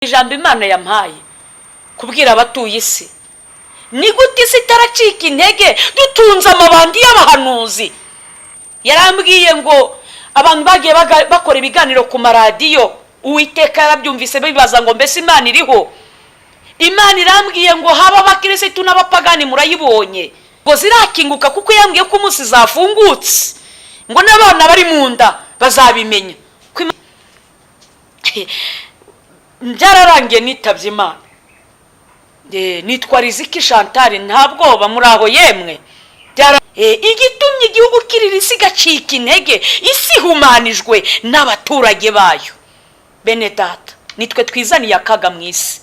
Ijambo Imana yampaye kubwira abatuye isi: ni gute isi itaracika intege, dutunze amabandi y'abahanuzi? Yarambwiye ngo abantu bagiye bakora ibiganiro ku maradiyo, Uwiteka yarabyumvise, bibaza ngo: "Mbese Imana iriho?" Imana irambwiye ngo haba abakirisitu n'abapagani, murayibonye ngo zirakinguka, kuko yambwiye ko umunsi zafungutse ngo n'abana bari mu nda bazabimenya. Byararangiye, nitabye Imana. Nitwa Riziki Chantal, nta bwoba, muri aho yemwe. Igitumye igihugu kirira, isi igacika intege, isi ihumanijwe n'abaturage bayo. Bene data, nitwe twizaniye akaga mu isi.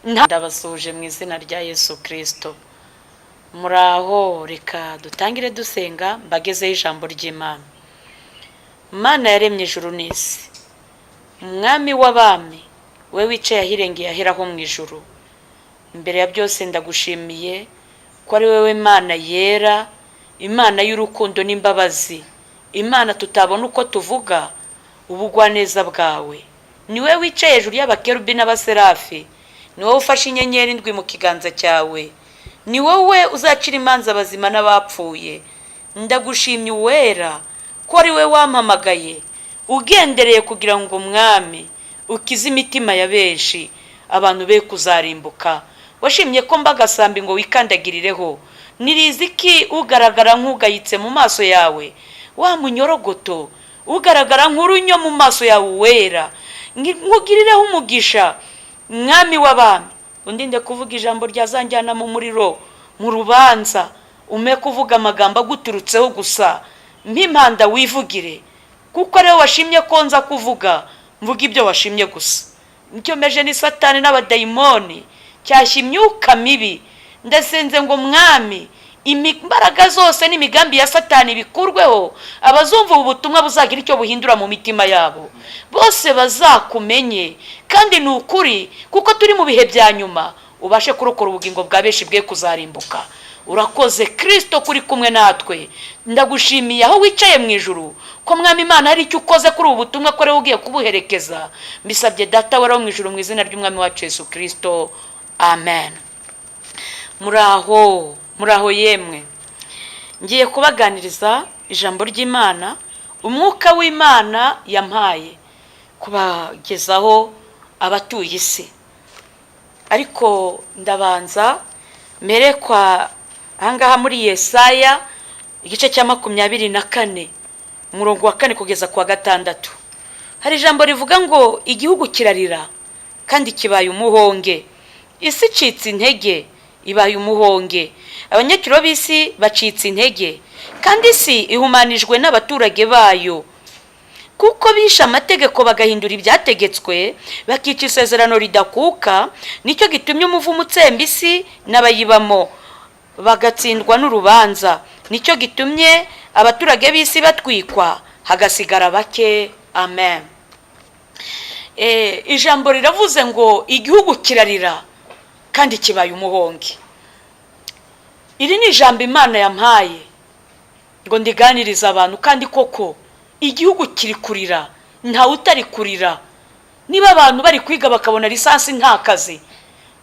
Ndabasuhuje mu izina rya Yesu Kirisito. Muri aho? Reka dutangire dusenga, mbagezeho ijambo ry'Imana. Imana yaremye ijuru n'isi, Umwami w'abami, we wicaye ahirengeye aheraho mu ijuru, imbere ya byose ndagushimiye ko ari wowe Mana yera, Imana y'urukundo n'imbabazi, Imana tutabona uko tuvuga ubugwaneza bwawe. Ni wowe wicaye hejuru y'abakerubi n'abaserafi, ni wowe ufashe inyenyeri ndwi mu kiganza cyawe, ni wowe uzacira imanza abazima n'abapfuye. Ndagushimye Uwera ko ari we wampamagaye ugendereye kugira ngo, Mwami, ukize imitima ya benshi, abantu be kuzarimbuka. Washimye ko mba agasambi ngo wikandagirireho. Niriziki ugaragara nk'ugayitse mu maso yawe, wa munyorogoto ugaragara nk'urunyo mu maso yawe. Uwera, nkugirireho umugisha. Mwami w'abami, undinde kuvuga ijambo ryazanjyana mu muriro mu rubanza. Ume kuvuga amagambo aguturutseho gusa, mpimpanda wivugire, kuko ariwe washimye ko nza kuvuga. Mvuga ibyo washimye gusa. Nicyo meje ni Satani n'abadayimoni, cyashya imyuka mibi. Ndasenze ngo, Mwami, imbaraga zose n'imigambi ya Satani bikurweho. Abazumva ubu butumwa buzagira icyo buhindura mu mitima yabo, bose bazakumenye. Kandi ni ukuri, kuko turi mu bihe bya nyuma, ubashe kurokora ubugingo bwa benshi bwe kuzarimbuka. Urakoze Kirisito kuri kumwe natwe. Ndagushimiye aho wicaye mu ijuru ko, Mwami Imana, hari icyo ukoze kuri ubu butumwa, ko ariwe ugiye kubuherekeza. Mbisabye Data wari mu ijuru, mu izina ry'Umwami wacu Yesu Kirisito, amen. Muraho, muraho yemwe. Ngiye kubaganiriza ijambo ry'Imana Umwuka w'Imana yampaye kubagezaho abatuye isi. Ariko ndabanza mbere kwa ahangaha muri Yesaya igice cya 24, umurongo wa 4 kugeza ku wa 6, hari ijambo rivuga ngo: "Igihugu kirarira kandi kibaye umuhonge, isi icitse intege, ibaye umuhonge, abanyakiro b'isi bacitse intege, kandi isi ihumanijwe n'abaturage bayo, kuko bishe amategeko, bagahindura ibyategetswe, bakica isezerano ridakuka. Nicyo gitumye umuvumo utsemba isi n'abayibamo bagatsindwa n'urubanza. Nicyo gitumye abaturage b'isi batwikwa, hagasigara bake." Amen. Ijambo riravuze ngo igihugu kirarira kandi kibaye umuhonge. Iri ni ijambo Imana yampaye ngo ndiganirize abantu. Kandi koko igihugu kiri kurira, ntawe utari kurira. Niba abantu bari kwiga bakabona licence, nta kazi,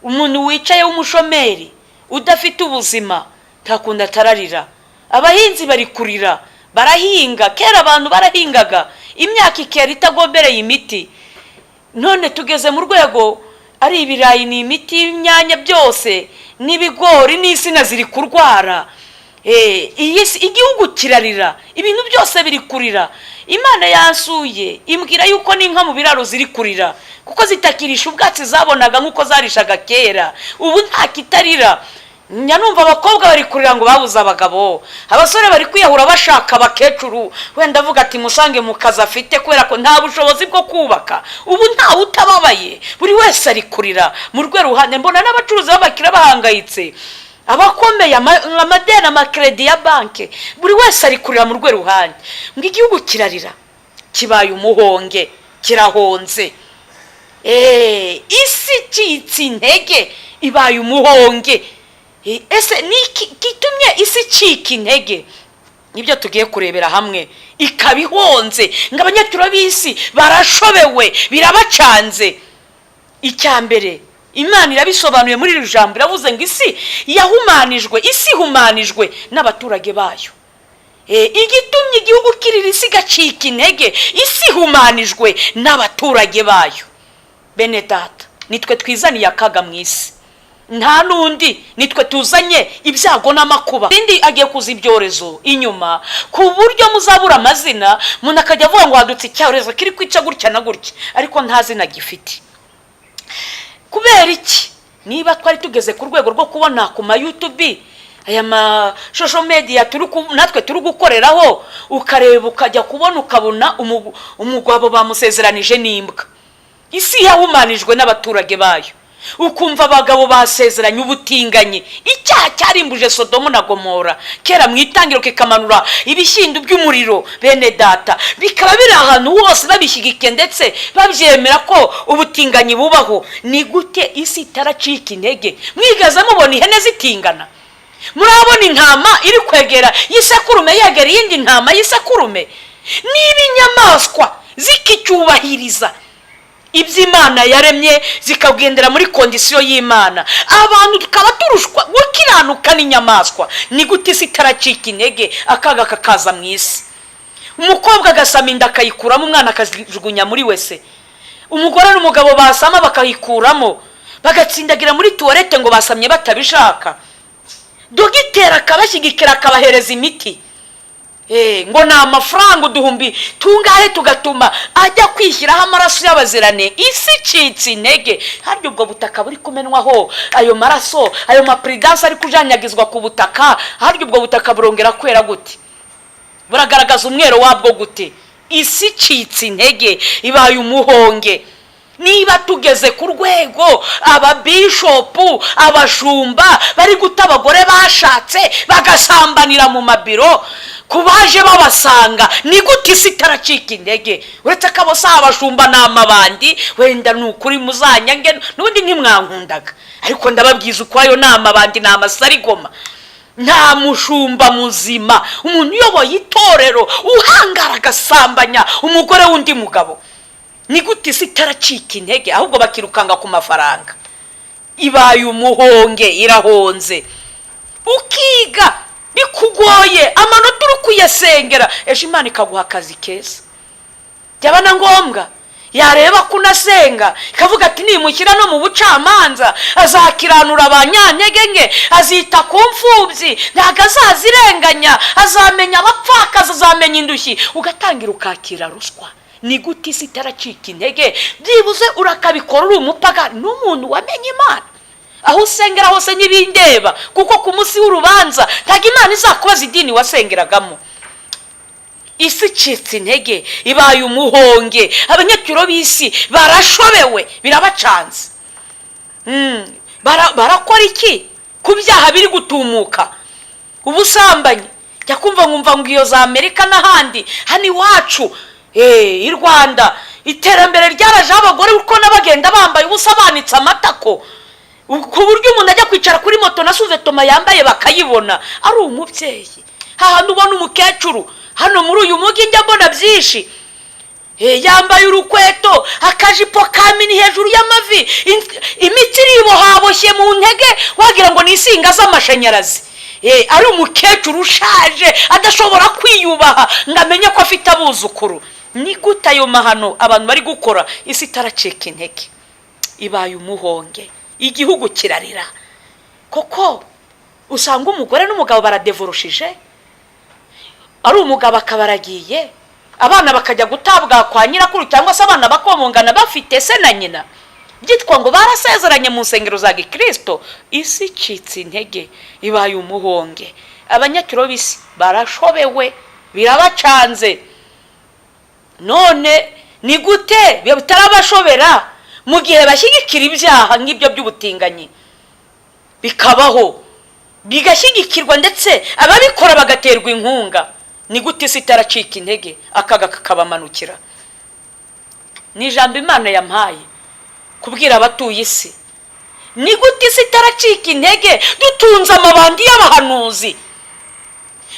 umuntu wicaye w'umushomeri udafite ubuzima ntakunda atararira. Abahinzi bari kurira, barahinga. Kera abantu barahingaga, imyaka ikera itagombereye imiti. None tugeze mu rwego ari ibirayi ni imiti, y'imyanya byose n'ibigori n'insina ziri kurwara. Iyi si, igihugu kirarira, ibintu byose biri kurira. Imana yansuye imbwira yuko n'inka mu biraro ziri kurira, kuko zitakirisha ubwatsi zabonaga nk'uko zarishaga kera. Ubu nta kitarira. Njya numva abakobwa bari kurira ngo babuze abagabo, abasore bari kwiyahura bashaka abakecuru, wenda avuga ati musange mu kazi afite, kubera ko nta bushobozi bwo kubaka. Ubu ntawe utababaye, buri wese ari kurira mu rwego ruhande. Mbona n'abacuruzi b'abakiriya bahangayitse, abakomeye, amadeni, amakredi ya banki, buri wese ari kurira mu rwego ruhande ngo igihugu kirarira, kibaye umuhonge, kirahonze. Isi icitse intege, ibaye umuhonge. Ese ni iki gitumye isi icika intege? Nibyo tugiye kurebera hamwe, ikaba ihonze, ngo abanyaturo b'isi barashobewe, birabacanze. Icya mbere, Imana irabisobanuye muri iri jambo, iravuze ngo isi yahumanijwe, isi ihumanijwe n'abaturage bayo. Igitumye igihugu kirira, isi igacika intege, isi ihumanijwe n'abaturage bayo. Bene data, nitwe twizaniye akaga mu isi, nta n'undi, nitwe tuzanye ibyago n'amakuba. Ibindi agiye kuza ibyorezo inyuma, ku buryo muzabura amazina, umuntu akajya avuga ngo hadutse icyorezo kiri kwica gutya na gutya, ariko nta zina gifite. Kubera iki? Niba twari tugeze ku rwego rwo kubona ku ma YouTube, aya ma social media natwe turi gukoreraho, ukareba, ukajya kubona ukabona umugabo bamusezeranije n'imbwa. Isi yahumanijwe n'abaturage bayo. Ukumva abagabo basezeranye ubutinganyi, icyaha cyarimbuje Sodomu na Gomora kera mu itangiro, kikamanura ibishyimbo by'umuriro. Bene data, bikaba biri ahantu hose, babishyigikiye ndetse babyemera ko ubutinganyi bubaho. Ni gute isi itaracika intege? Mwigaze mubona ihene zitingana? Murabona intama iri kwegera y'isekurume, yegera iyindi ntama y'isekurume? Niba inyamaswa zikicyubahiriza ibyo Imana yaremye, zikagendera muri condition y'Imana, abantu tukaba turushwa gukiranuka n'inyamaswa, ni gute isi itaracika intege, akaga kakaza mu isi? Umukobwa agasama inda, akayikuramo, umwana akajugunya muri WC. Umugore n'umugabo basama bakayikuramo, bagatsindagira muri toilette ngo basamye batabishaka. Dogiteri akabashyigikira, akabahereza imiti ngo ni amafaranga uduhumbi tungahe, tugatuma ajya kwishyiraho amaraso y'abazirane. Isi icitse intege. Harya ubwo butaka buri kumenwaho ayo maraso, ayo mapuridanse ari kujanyagizwa ku butaka, harya ubwo butaka burongera kwera gute? Buragaragaza umwero wabwo gute? Isi icitse intege, ibaye umuhonge. Niba tugeze ku rwego ababishopu, abashumba bari guta abagore bashatse, bagasambanira mu mabiro ku baje babasanga, ni gute isi itaracika intege? Uretse ko abo si abashumba, ni amabandi. Wenda ni ukuri muzanyange, n'ubundi ntimwankundaga, ariko ndababwiza ukwayo, ni amabandi, ni amasarigoma. Nta mushumba muzima, umuntu uyoboye itorero uhangara agasambanya umugore w'undi mugabo. Ni gute isi itaracika intege, ahubwo bakirukanga ku mafaranga? Ibaye umuhonge, irahonze. Ukiga bikugoye, amanota uri kuyasengera, ejo Imana ikaguha akazi keza. Byaba na ngombwa yareba ko unasenga, ikavuga ati: "Nimushyira no mu bucamanza azakiranura abanyantege nke, azita ku mfubyi, ntabwo azazirenganya, azamenya abapfakazi, azamenya indushyi." Ugatangira ukakira ruswa. Ni gute isi itaracika intege? Byibuze urakabikora uri umupaga n'umuntu wamenye Imana. Aho usengera hose ntibindeba, kuko ku munsi w'urubanza ntabwo Imana izakubaza idini wasengeragamo. Isi icitse intege, ibaye umuhonge. Abanyaturo b'isi barashobewe, birabacanze. Barakora iki ku byaha biri gutumuka, ubusambanyi? Jya kumva nkumva ngo iyo za Amerika n'ahandi, hano iwacu i Rwanda iterambere ryarajeho, abagore uko n'abagenda bambaye ubusa, banitse amatako, ku buryo umuntu ajya kwicara kuri moto na sous-vêtement yambaye bakayibona, ari umubyeyi. Hahandi ubona umukecuru hano muri uyu mujyi, njya mbona byinshi, yambaye urukweto, akajipo ka mini hejuru y'amavi, imitsi iribohaboshye mu ntege, wagira ngo ni insinga z'amashanyarazi. Ari umukecuru ushaje, adashobora kwiyubaha ngo amenye ko afite abuzukuru. Ni gute ayo mahano abantu bari gukora, isi itaracika intege? Ibaye umuhonge, igihugu kirarira. Koko usanga umugore n'umugabo baradevoroshije, ari umugabo akaba aragiye, abana bakajya gutabwa kwa nyirakuru, cyangwa se abana bakomongana bafite se na nyina, byitwa ngo barasezeranye mu nsengero za gikirisito. Isi icitse intege, ibaye umuhonge. Abanyakiro b'isi barashobewe, birabacanze. None ni gute bitarabashobera mu gihe bashyigikira ibyaha nk'ibyo by'ubutinganyi, bikabaho, bigashyigikirwa, ndetse ababikora bagaterwa inkunga? Ni gute isi itaracika intege, akaga kakabamanukira? Ni ijambo Imana yampaye kubwira abatuye isi. Ni gute isi itaracika intege, dutunze amabandi y'abahanuzi,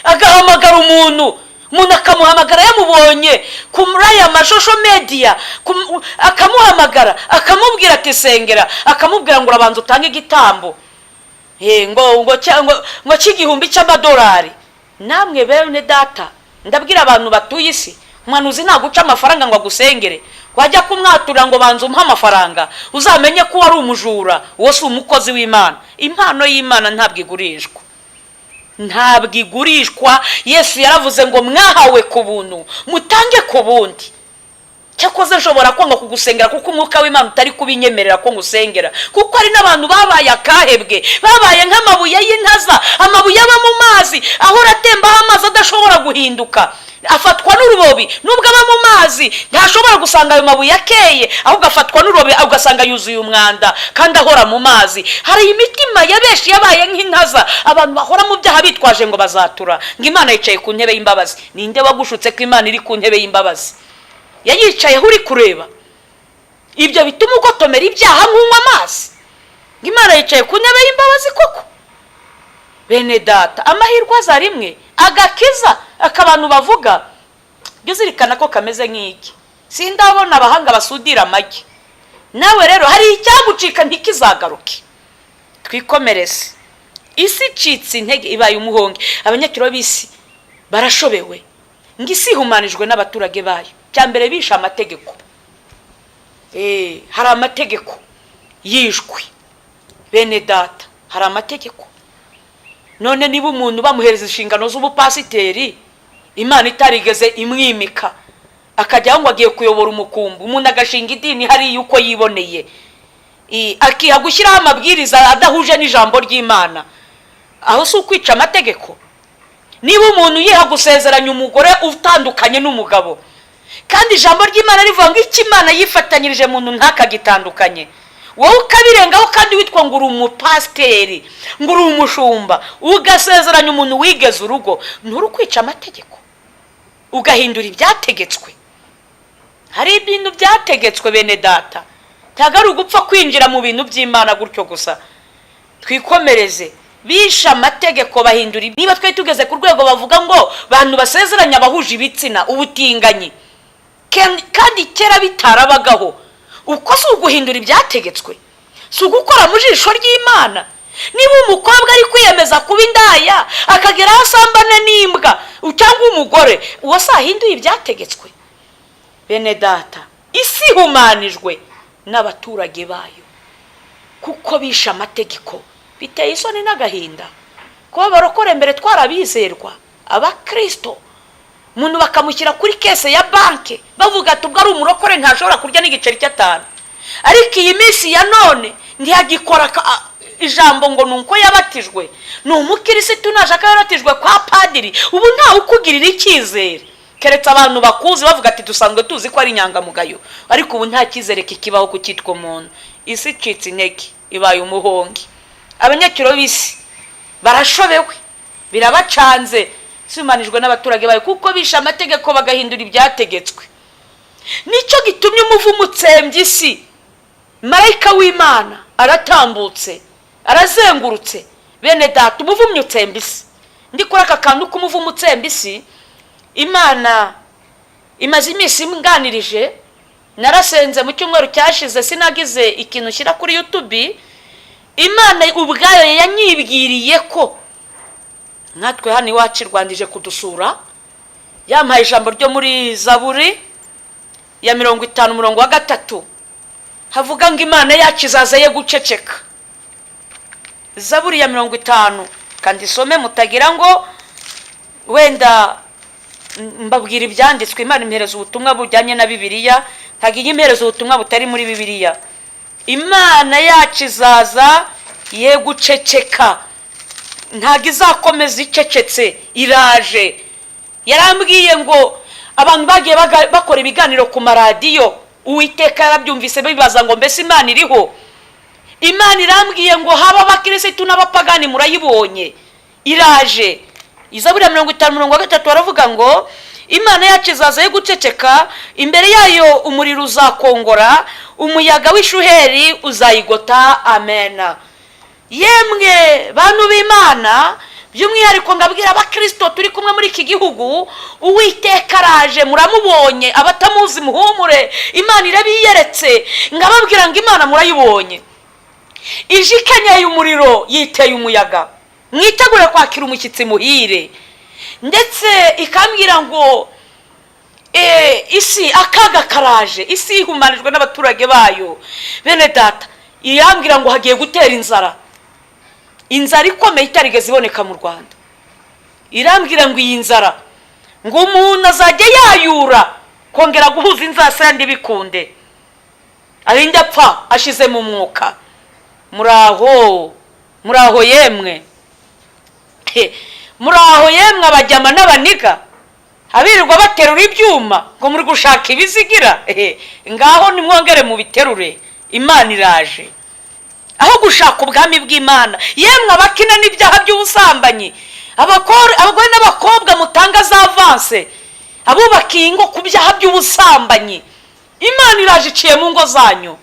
agahamagara umuntu Umuntu akamuhamagara yamubonye kuri aya ma social media, akamuhamagara akamubwira ati sengera, akamubwira ngo urabanza utange igitambo ngo cy'igihumbi cy'amadolari. Namwe bene data, ndabwira abantu batuye isi, umuhanuzi ntaguca amafaranga ngo agusengere. Wajya kumwaturira ngo banza umuhe amafaranga, uzamenye ko wari umujura. Uwo si umukozi w'Imana. Impano y'Imana ntabwo igurishwa, ntabwo igurishwa. Yesu yaravuze ngo mwahawe ku buntu, mutange ku bundi. Cyakoze nshobora kwanga kugusengera kuko umwuka w'Imana utari kubinyemerera ko ngusengera, kuko hari n'abantu babaye akahebwe, babaye nk'amabuye y'intaza, amabuye aba mu mazi, ahora atembaho amazi, adashobora guhinduka, afatwa n'urubobi. Nubwo aba mu mazi, ntashobora gusanga ayo mabuye akeye, ahubwo afatwa n'urubobi, ugasanga yuzuye umwanda kandi ahora mu mazi. Hari imitima ya benshi yabaye nk'intaza, abantu bahora mu byaha bitwaje ngo bazatura, ngo Imana yicaye ku ntebe y'imbabazi. Ninde wagushutse ko Imana iri ku ntebe y'imbabazi? Yayicayeho uri kureba. Ibyo bituma ugotomera ibyaha nk'unywa amazi, ngo Imana yicaye ku ntebe y'imbabazi koko. Bene data, amahirwe aza rimwe. Agakiza aka abantu bavuga, jya uzirikana ko kameze nk'iki. Sindabona abahanga basudira amagi. Nawe rero hari icyagucika ntikizagaruke. Twikomereze. Isi icitse intege, ibaye umuhonge. Abanyakiro b'isi barashobewe, ngo isi ihumanijwe n'abaturage bayo. Cya mbere, bishe amategeko. Hari amategeko yishwe, bene data, hari amategeko. None niba umuntu bamuhereza inshingano z'ubupasiteri, Imana itarigeze imwimika, akajyaho ngo agiye kuyobora umukumbi, umuntu agashinga idini hariya uko yiboneye, akiha gushyiraho amabwiriza adahuje n'ijambo ry'Imana, aho si ukwica amategeko? Niba umuntu yiha gusezeranya umugore utandukanye n'umugabo, kandi ijambo ry'Imana rivuga ngo icyo Imana yifatanyirije muntu ntakagitandukanye, wowe ukabirengaho, kandi witwa ngo uri umupasiteri, ngo uri umushumba, ugasezeranya umuntu wigeze urugo, nturi kwica amategeko, ugahindura ibyategetswe? Hari ibintu byategetswe, bene data. Ntabwo ari ugupfa kwinjira mu bintu by'Imana gutyo gusa. Twikomereze. Bishe amategeko, bahindura. Niba twari tugeze ku rwego bavuga ngo bantu basezeranya abahuje ibitsina, ubutinganyi, kandi kera bitarabagaho, uko si uguhindura ibyategetswe? Si ugukora mu jisho ry'Imana? Niba umukobwa ari kwiyemeza kuba indaya, akagera aho asambana n'imbwa, cyangwa umugore, uwo si ahinduye ibyategetswe? Bene data, isi ihumanijwe n'abaturage bayo kuko bishe amategeko. Biteye isoni n'agahinda kuba barokore mbere twarabizerwa, abakirisito, umuntu bakamushyira kuri caisse ya banki, bavuga ati ubwo ari umurokore ntashobora kurya n'igiceri cy'atanu. Ariko iyi minsi ya none ntiyagikora ijambo ngo ni uko yabatijwe, ni umukirisitu, nashaka yabatijwe kwa padiri. Ubu ntawe ukugirira icyizere, keretse abantu bakuzi bavuga ati dusanzwe tuzi ko ari inyangamugayo. Ariko ubu nta cyizere kikibaho ku cyitwa umuntu. Isi icitse intege, ibaye umuhongi. Abanyakiro b'isi barashobewe, birabacanze. Simanijwe n'abaturage bayo kuko bishe amategeko, bagahindura ibyategetswe. Nicyo gitumye umuvumo utsembye isi. Marayika w'Imana aratambutse, arazengurutse. Bene data, umuvumyi utsemba isi. Ndi kuri aka kantu k'umuvumo utsemba isi. Imana imaze iminsi imganirije. Narasenze mu cyumweru cyashize, sinagize ikintu ushyira kuri YouTube. Imana ubwayo yanyibwiriye ko natwe hano iwacu i Rwanda ije kudusura. Yampaye ijambo ryo muri Zaburi ya 50, umurongo wa 3, havuga ngo Imana yacu izaza ye guceceka. Zaburi ya 50, kandi isome mutagira ngo wenda mbabwira ibyanditswe. Imana impereza ubutumwa bujyanye na Bibiliya, ntabwo ijya impereza ubutumwa butari muri Bibiliya. Imana yacu izaza ye guceceka, ntabwo izakomeza icecetse, iraje. Yarambwiye ngo abantu bagiye bakora ibiganiro ku maradiyo, Uwiteka yarabyumvise, bibaza ngo mbese Imana iriho? Imana irambwiye ngo haba abakirisitu n'abapagani murayibonye, iraje. Izaburi ya 50, umurongo wa 3, baravuga ngo Imana yacu izaza yo guceceka, imbere yayo umuriro uzakongora, umuyaga w'ishuheri uzayigota. Amena. Yemwe bantu b'Imana, By'umwihariko ngabwira abakirisito turi kumwe muri iki gihugu, Uwiteka araje, muramubonye. Abatamuzi muhumure, Imana irabiyeretse. Ngababwira ngo Imana murayibonye, ije ikenyeye umuriro, yiteye umuyaga. Mwitegure kwakira umushyitsi muhire. Ndetse ikambwira ngo isi akaga karaje, isi ihumanijwe n'abaturage bayo. Bene data, irambwira ngo hagiye gutera inzara, inzara ikomeye itarigeze iboneka mu Rwanda. Irambwira ngo iyi nzara, ngo umuntu azajya yayura kongera guhuza inzasaya bikunde, arinde apfa ashize mu mwuka. Muraho, muraho yemwe, muraho yemwe abajyama n'abaniga, abirirwa baterura ibyuma ngo muri gushaka ibizigira. Ngaho nimwongere mubiterure, Imana iraje. Aho gushaka ubwami bw'Imana, yemwe abakina n'ibyaha by'ubusambanyi, abagore n'abakobwa mutanga za avance, abubakiye ingo ku byaha by'ubusambanyi, Imana iraje, iciye mu ngo zanyu,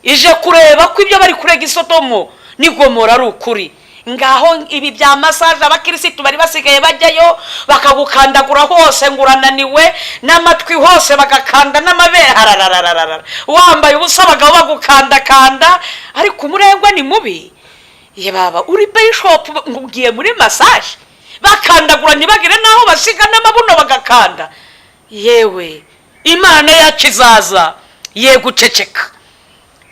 ije kureba ko ibyo bari kurega Isodomo n'Igomora ari ukuri. Ngaho ibi bya massage, abakirisitu bari basigaye bajyayo bakagukandagura hose ngo urananiwe, n'amatwi hose bagakanda, n'amabere hararararara, wambaye ubusa, abagabo bagukandakanda. Ariko umurengwe ni mubi. Ye baba uri bishopu ngo ugiye muri massage, bakandagura ntibagire n'aho basiga, n'amabuno bagakanda. Yewe, Imana yacu izaza ye guceceka.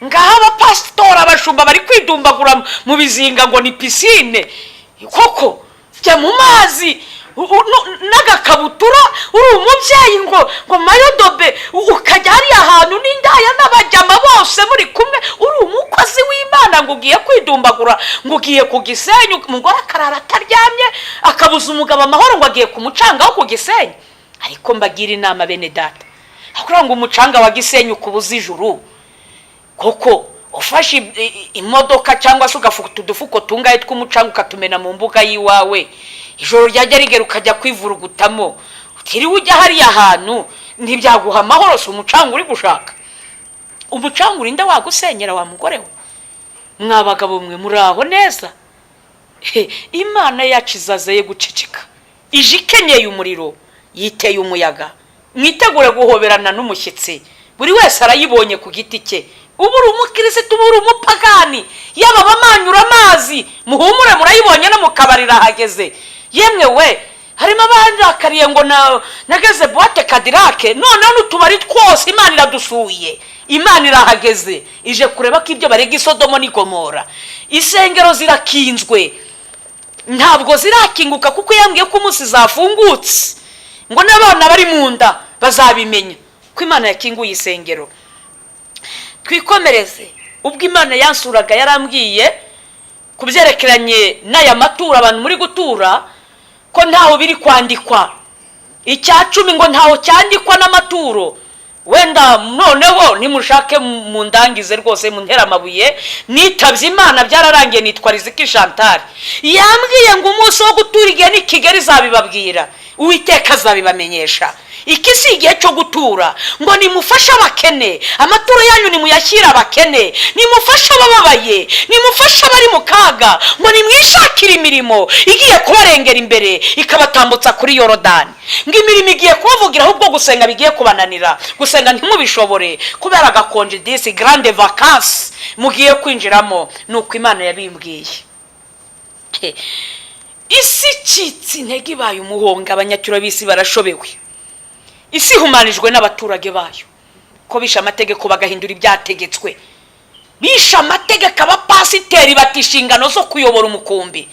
Ngaho abapasitori, abashumba bari kwidumbagura mu bizinga ngo ni piscine. Koko jya mu mazi n'agakabutura, uri umubyeyi, ngo maillot de bain, ukajya hariya hantu n'indaya n'abajyama bose muri kumwe, uri umukozi w'Imana, ngo ugiye kwidumbagura, ngo ugiye ku Gisenyi. Umugore akarara ataryamye, akabuza umugabo amahoro, ngo agiye ku mucanga wo ku Gisenyi. Ariko mbagira inama, bene data, kugira ngo umucanga wa Gisenyi ukubuze ijuru koko, ufashe imodoka cyangwa se ugafata udufuko tungahe tw'umucanga ukatumena mu mbuga y'iwawe, ijoro ryajya rigera ukajya kwivurugutamo utiriwe ujya hariya hantu, ntibyaguha amahoro? Si umucanga uri gushaka? Umucanga urinda wagusenyera, wa mugore we? Mwa bagabo mwe, muraho neza? Imana yacu izaza ye guceceka, ije ikenyeye umuriro, yiteye umuyaga. Mwitegure guhoberana n'umushyitsi. Buri wese arayibonye ku giti cye, uba uri umukirisitu, uba uri umupagani, yaba abamanyura amazi, muhumure, murayibonye, no mu kabari irahageze. Yemwe we, harimo abandakariye ngo nageze boîte Cadillac, noneho n'utubari twose Imana iradusuye. Imana irahageze, ije kureba ko ibyo barega Isodomo n'Igomora. Isengero zirakinzwe, ntabwo zirakinguka, kuko yambwiye ko umunsi zafungutse ngo n'abana bari mu nda bazabimenya ko Imana yakinguye isengero. Twikomereze. Ubwo Imana yansuraga, yarambwiye ku byerekeranye n'aya maturo abantu muri gutura, ko ntaho biri kwandikwa. Icya cumi ngo ntaho cyandikwa n'amaturo. Wenda noneho nimushake mundangize rwose, muntere amabuye, nitabye Imana, byararangiye. Nitwa Riziki Chantal. Yambwiye ngo umunsi wo gutura igihe ni Kigali izabibabwira, Uwiteka azabibamenyesha. Iki si igihe cyo gutura, ngo nimufashe abakene, amaturo yanyu nimuyashyire abakene, nimufashe abababaye, nimufashe abari mu kaga, ngo nimwishakire imirimo igiye kubarengera imbere ikabatambutsa kuri Yorodani. Ngo imirimo igiye kubavugira, ahubwo gusenga bigiye kubananira, gusenga ntimubishobore kubera agakonje disi, grandes vacances mugiye kwinjiramo. Ni uko Imana yabimbwiye. Isi icitse intege, ibaye umuhonga, abanyacyura b'isi barashobewe. Isi ihumanijwe n'abaturage bayo, ko bishe amategeko bagahindura ibyategetswe. Bishe amategeko, abapasiteri bata inshingano zo kuyobora umukumbi,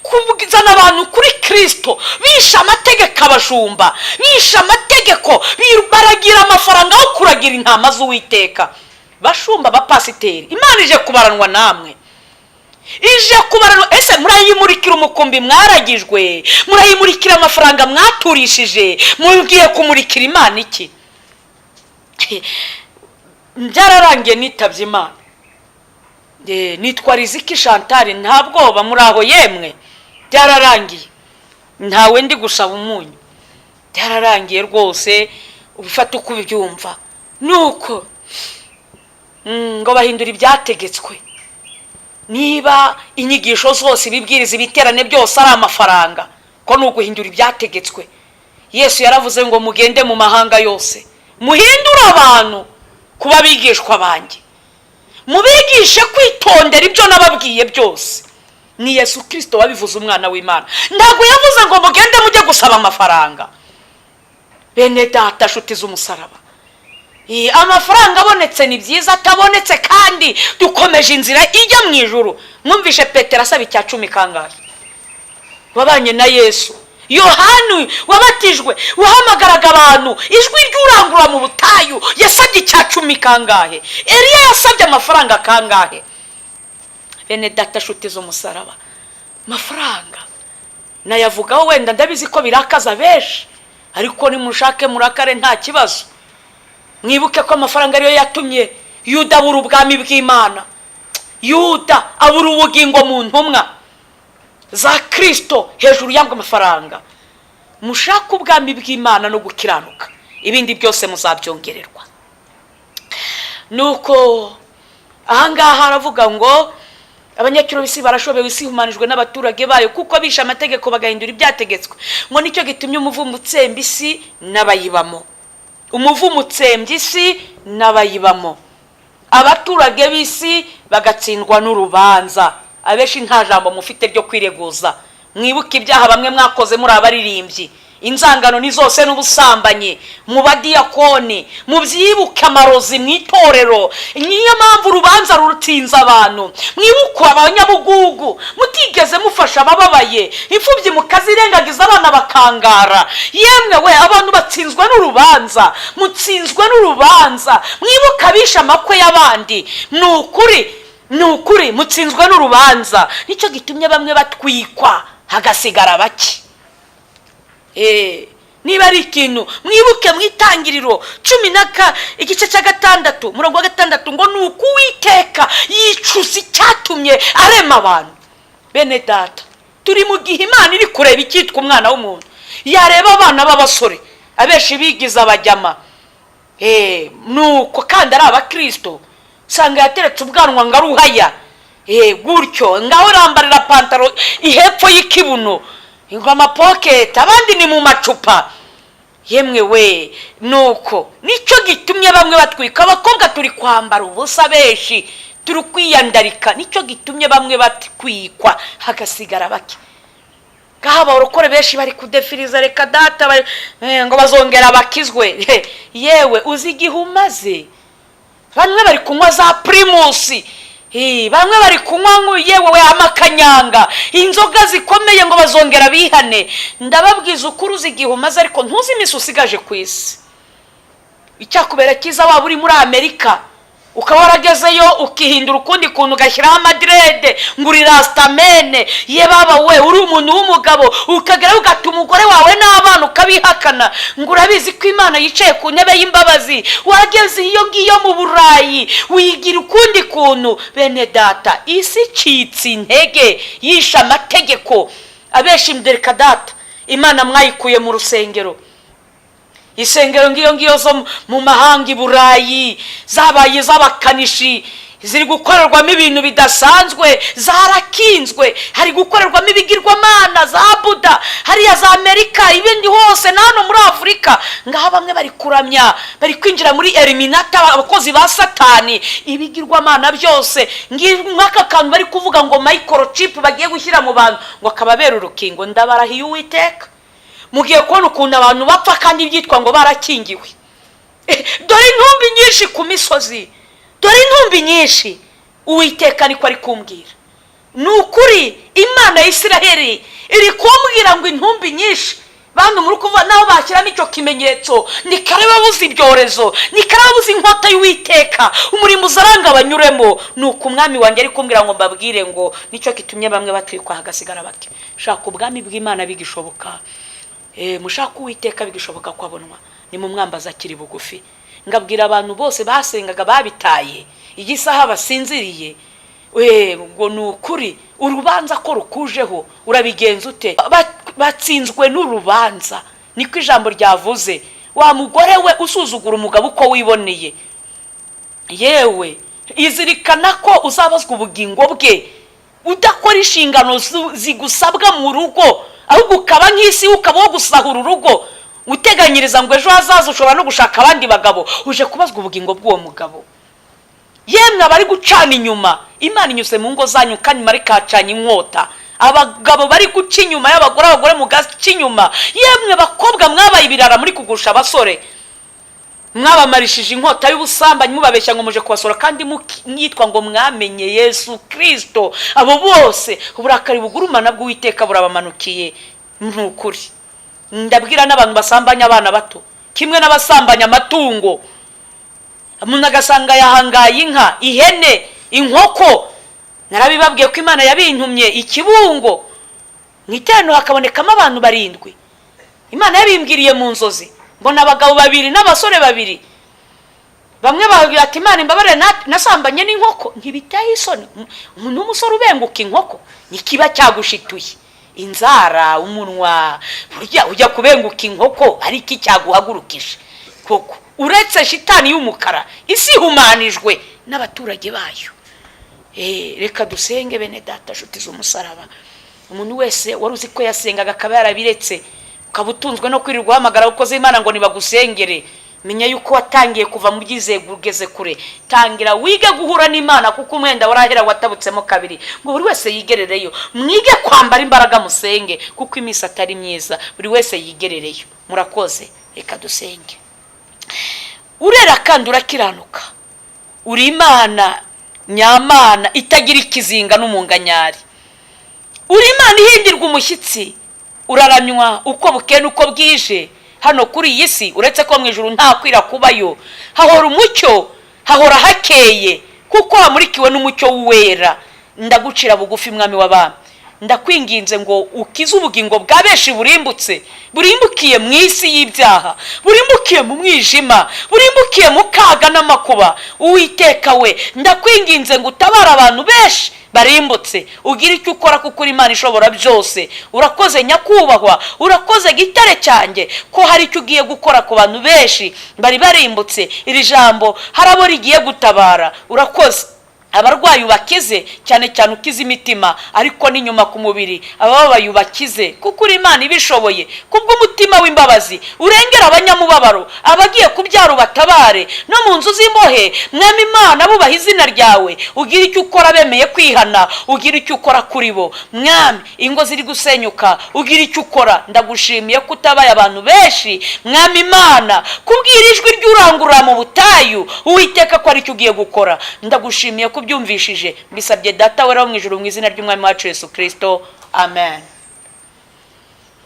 kuzana abantu kuri Kirisito. Bishe amategeko, abashumba bishe amategeko, baragira amafaranga yo kuragira intama z'Uwiteka. Bashumba, abapasiteri, Imana ije kubaranwa namwe, ije kubaranwa. Ese murayimurikira umukumbi mwaragijwe? Murayimurikira amafaranga mwaturishije? Mugiye kumurikira Imana iki? Byararangiye, nitabye Imana. Nitwa Riziki Chantal, nta bwoba, muri aho yemwe. Byararangiye, ntawe ndi gusaba umunyu, byararangiye rwose, ubifata uko ubyumva. Nuko ngo bahindura ibyategetswe. Niba inyigisho zose, ibibwiriza, ibiterane byose ari amafaranga, ko ni uguhindura ibyategetswe. Yesu yaravuze ngo: "Mugende mu mahanga yose, muhindure abantu kuba abigishwa banjye, mubigishe kwitondera ibyo nababwiye byose." Ni Yesu Kirisito wabivuze, umwana w'Imana. Ntabwo yavuze ngo mugende mujye gusaba amafaranga. Bene Data, nshuti z'umusaraba, amafaranga abonetse ni byiza, atabonetse kandi dukomeje inzira ijya mu ijuru. Mwumvishe Petero asaba icya cumi kangahe? Wabanye na Yesu, Yohani wabatijwe, wahamagaraga abantu, ijwi ry'urangurura mu butayu, yasabye icya cumi kangahe? Eliya yasabye amafaranga kangahe? Bene Data, nshuti z'umusaraba, amafaranga nayavugaho wenda ndabizi ko birakaza benshi, ariko nimushake murakare, nta kibazo. Mwibuke ko amafaranga ariyo yatumye Yuda abura ubwami bw'Imana, Yuda abura ubugingo mu ntumwa za Kirisito hejuru y'ayo mafaranga. Mushake ubwami bw'Imana no gukiranuka, ibindi byose muzabyongererwa. Nuko ahangaha aravuga ngo abanyacyubahiro b'isi barashobewe, isi ihumanijwe n'abaturage bayo, kuko bishe amategeko bagahindura ibyategetswe. Ngo nicyo gitumye umuvumo utsemba isi n'abayibamo, umuvumo utsembye isi n'abayibamo, abaturage b'isi bagatsindwa n'urubanza. Abenshi nta jambo mufite ryo kwireguza. Mwibuke ibyaha bamwe mwakoze muri abaririmbyi, inzangano ni zose n'ubusambanyi mu badiyakoni, mubyibuke, amarozi mu itorero. Niyo mpamvu urubanza rutsinze abantu. Mwibuke abanyabugugu, mutigeze mufasha abababaye, imfubyi mukazirengagiza, abana bakangara. Yemwe we, abantu batsinzwe n'urubanza, mutsinzwe n'urubanza. Mwibuke abishe amakwe y'abandi. Ni ukuri, ni ukuri, mutsinzwe n'urubanza. Nicyo gitumye bamwe batwikwa, hagasigara bake. Niba ari ikintu mwibuke, mu Itangiriro cumi na ka igice cya 6, umurongo wa 6, ngo ni uko Uwiteka yicuza icyatumye arema abantu. Bene Data, turi mu gihe Imana iri kureba icyitwa umwana w'umuntu. Yareba abana b'abasore, abenshi bigize abajyama, nuko kandi ari abakirisito, usanga yateretse ubwanwa ngo aruhaya gutyo, ngaho rambarira pantaro ihepfo y'ikibuno, ngo amapoketi, abandi ni mu macupa. Yemwe we, nuko nicyo gitumye bamwe batwika. Abakobwa turi kwambara ubusa, benshi turi kwiyandarika, nicyo gitumye bamwe batwikwa, hagasigara bake. Ngaho abarokore benshi bari kudefiriza, reka data, ngo bazongera bakizwe. Yewe, uzi igihe umaze? Bamwe bari kunywa za Primus, bamwe bari kunywa, yewe we, amakanyanga, inzoga zikomeye, ngo bazongera bihane. Ndababwiza ukuri, uzi igihe umaze, ariko ntuzi iminsi usigaje ku isi. Icyakubera cyiza, waba uri muri Amerika, ukaba waragezeyo ukihindura ukundi kuntu, ugashyiraho amadreads ngo uri rastaman, ye baba we, uri umuntu w'umugabo, ukageraho ugata umugore wawe n'abana, ukabihakana, ngo urabizi ko Imana yicaye ku ntebe y'imbabazi. Wageze iyo ngiyo mu Burayi, wigira ukundi kuntu. Bene Data, isi icitse intege, yishe amategeko abenshi. Reka data, Imana mwayikuye mu rusengero. Isengero ngiyo ngiyo zo mu mahanga i Burayi zabaye iz'abakanishi, ziri gukorerwamo ibintu bidasanzwe, zarakinzwe, hari gukorerwamo ibigirwamana za Buda hariya za Amerika, ibindi hose, na hano muri Afurika. Ngaho bamwe bari kuramya, bari kwinjira muri Illuminati, abakozi ba Satani, ibigirwamana byose. Nk'aka kantu bari kuvuga ngo microchip bagiye gushyira mu bantu ngo akababera urukingo, ndabarahiye Uwiteka, mugiye kubona ukuntu abantu bapfa kandi byitwa ngo barakingiwe. Dore intumbi nyinshi ku misozi, dore intumbi nyinshi. Uwiteka niko ari kumbwira. Ni ukuri, Imana ya Isiraheli iri kumbwira ngo intumbi nyinshi. Bantu muri kuvuga, naho bashyiramo icyo kimenyetso, ni kare babuze ibyorezo, ni kare babuze inkota y'Uwiteka, umurimo uzaranga banyuremo. Ni uku umwami wanjye ari kumbwira ngo mbabwire ngo nicyo gitumye bamwe batwikwa, hagasigara bake. Shaka ubwami bw'Imana bigishoboka, mushaka Uwiteka bigishoboka ko abonwa, ni mu mwambaza akiri bugufi. Ngabwira abantu bose basengaga babitaye, iyi saha basinziriye, ngo ni ukuri, urubanza ko rukujeho, urabigenza ute? Batsinzwe n'urubanza, niko ijambo ryavuze. Wa mugore we usuzugura umugabo uko wiboneye, yewe. Izirikana ko uzabazwa ubugingo bwe. Udakora inshingano zigusabwa mu rugo, ahubwo ukaba nk'isi, ukaba wo gusahura urugo, uteganyiriza ngo ejo hazaza ushobora no gushaka abandi bagabo. Uje kubazwa ubugingo bw'uwo mugabo. Yemwe abari gucana inyuma, Imana inyuze mu ngo zanyu kandi marikacanye inkota. Abagabo bari guca inyuma y'abagore, abagore mugaca inyuma. Yemwe bakobwa mwabaye ibirara muri kugusha abasore, mwabamarishije inkota y'ubusambanyi, mubabeshya ngo muje kubasura kandi mwitwa ngo mwamenye Yesu Kirisito. Abo bose uburakari bugurumana bw'Uwiteka burabamanukiye. Ni ukuri, ndabwira n'abantu basambanya abana bato kimwe n'abasambanya amatungo. Umuntu agasanga yahangaye inka, ihene, inkoko. Narabibabwiye ko Imana yabintumye ikibungo mu iteraniro hakabonekamo abantu barindwi. Imana yabimbwiriye mu nzozi, mbona abagabo babiri n'abasore babiri. Bamwe babwira ati: "Imana imbabarire, nasambanye n'inkoko." Ntibiteye isoni umuntu w'umusore ubenguka inkoko? Nikiba cyagushituye inzara, umunwa, burya ujya kubenguka inkoko, ari iki cyaguhagurukije koko uretse shitani y'umukara? Isi ihumanijwe n'abaturage bayo. Reka dusenge, bene data, nshuti z'umusaraba. Umuntu wese wari uzi ko yasengaga akaba yarabiretse, ukaba utunzwe no kwirirwa uhamagara abakozi b'Imana ngo nibagusengere, menya yuko watangiye kuva mu byizego ugeze kure. Tangira wige guhura n'Imana, kuko umwenda warahera watabutsemo kabiri. Ngo buri wese yigerereyo. Mwige kwambara imbaraga, musenge, kuko iminsi atari myiza. Buri wese yigerereyo. Murakoze, reka dusenge. Urera kandi urakiranuka, uri Imana nyamana itagira ikizinga n'umunganyari. Uri Imana ihindirwa umushyitsi, uraramywa uko bukeye n'uko bwije hano kuri iyi si. Uretse ko mu ijuru nta kwira kubayo, hahora umucyo, hahora hakeye kuko hamurikiwe n'umucyo w'Uwera. Ndagucira bugufi, Mwami w'abami. Ndakwinginze ngo ukize ubugingo bwa benshi burimbutse, burimbukiye mu isi y'ibyaha, burimbukiye mu mwijima, burimbukiye mu kaga n'amakuba. Uwiteka we, ndakwinginze ngo utabare abantu benshi barimbutse, ugire icyo ukora kuko uri Imana ishobora byose. Urakoze Nyakubahwa, urakoze Gitare cyanjye, ko hari icyo ugiye gukora ku bantu benshi bari barimbutse. Iri jambo hari abo rigiye gutabara. Urakoze. Abarwayi ubakize, cyane cyane ukize imitima, ariko n'inyuma ku mubiri abababaye ubakize, kuko uri Imana ibishoboye. Kubw'umutima w'imbabazi urengera abanyamubabaro, abagiye kubyara ubatabare, no mu nzu z'imbohe, Mwami Imana, bubaha izina ryawe, ugira icyo ukora. Bemeye kwihana, ugira icyo ukora kuri bo. Mwami, ingo ziri gusenyuka, ugira icyo ukora. Ndagushimiye ko utabaye abantu benshi, Mwami Imana, kubwira ijwi ry'urangurura mu butayu, Uwiteka, ko ari cyo ugiye gukora. Ndagushimiye ko ubyumvishije. Mbisabye Data wera wo mu ijuru mu izina ry'Umwami wacu Yesu Kirisito, amen.